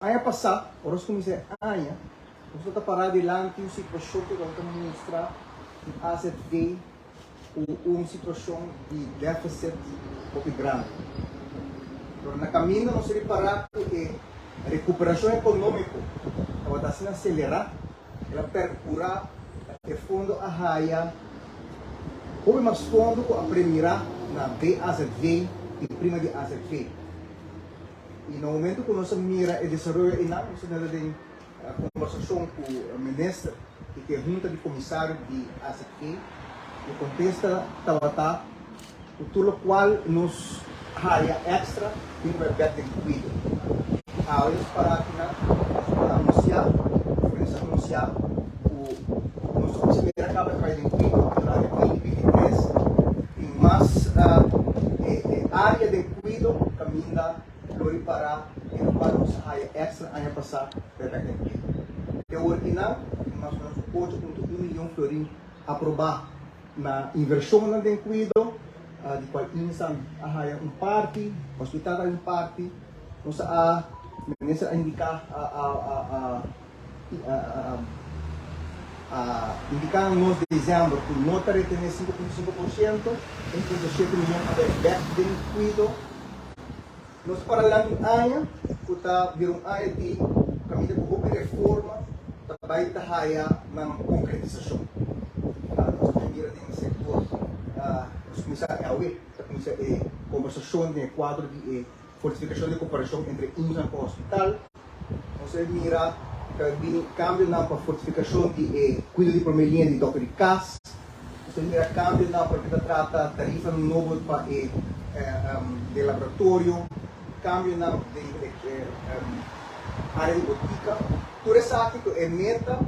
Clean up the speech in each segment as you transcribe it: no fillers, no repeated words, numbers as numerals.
Aña pasá, ora nos kuminsá e aña, nos tabata pará dilanti un situashon ku tabata mustra un azv ku un situashon di deficit hopi grandi. Pero na kaminda nos a ripará ku e rekuperashon ekonómiko tabata asina aselerá, el a perkurá pa e fondo a haya hopi mas fondo ku a premirá na BAZV i prima di azv. I na momento ku nos a mira e desaroyo einan, nos a neda den kombersashon ku minister i ku e hunta di komisario di azv, e kontesta tabata ku tur lokual nos haya èkstra tin ku bai bèk den kuido. Awe nos para akinan, nos por anunsiá, nos por anunsiá ku nos ta kuminsá mira kaba ta bai den kuido durante 2023 tin mas área den kuido kaminda lo ripará e lokual nos a haya èkstra aña pasá bai bèk den kuido. Te ora akinan tin mas o ménos 8.1 miyon florin aprobá. Na invershonnan den kuido, di kual Insan a haya un parti, hospital a haya un parti, nos a, minister a indiká a a a a a indiká na nos desèmber ku no ta retené 5.5%, 1.7 miyon a bai bèk den kuido. Nos ta para lanti un aña ku ta bira un aña di kaminda ku hopi reforma ta bai ta haya nan konkretisashon. Nos ta mira den sektor, nos kuminsá e awe, ta kuminsá e kombersashon den e kuadro di e fortifikashon di koperashon entre Inzang ku hospital. Nos a mira ta bini kambionan pa fortifikashon di e kuido di promé liña di dòkter di kas. Nos a mira kambionan pa loke ta trata tarifanan nobo pa e den laboratorio, kambionan den e área di botika. Tur esaki ku e meta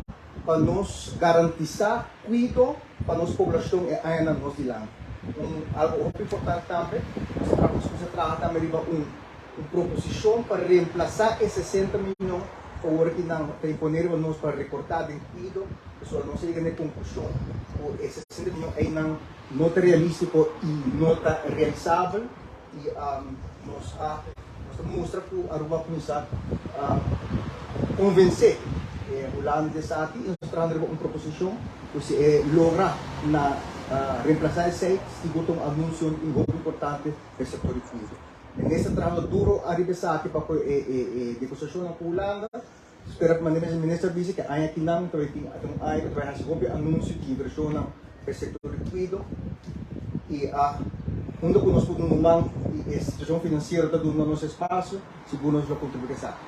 pa nos garantisá kuido pa nos poblashon e añanan nos dilanti. Un algu hopi importante tambe, nos a kuminsá traha tambe riba un. Un proposishon pa remplasá e 60 miyon ku awor aki nan ta imponé riba nos pa rekortá den kuido, pasobra nos a yega na e konklushon ku e 60 miyon einan no ta realístiko i no ta realisabel i nos a nos ta mustra ku Aruba a kuminsá konvensé e Hulanda di esaki i nos ta trahando riba un proposishon ku si e logra na remplasá esei sigur ta un anunsio hopi importante pa e sektor di kuido. Minister trahando duro ariba esaki pa cu e negociacionnan cu Hulanda. Spera cu manera minister bisa cu aña akinan ta bay tin un aña cu ta bay haci hopi anuncio di inversionnan pa e sector di cuido y a unda cu nos por duna un man y e situacion financiero ta duna nos espacio sigur nos lo contribui cu esaki.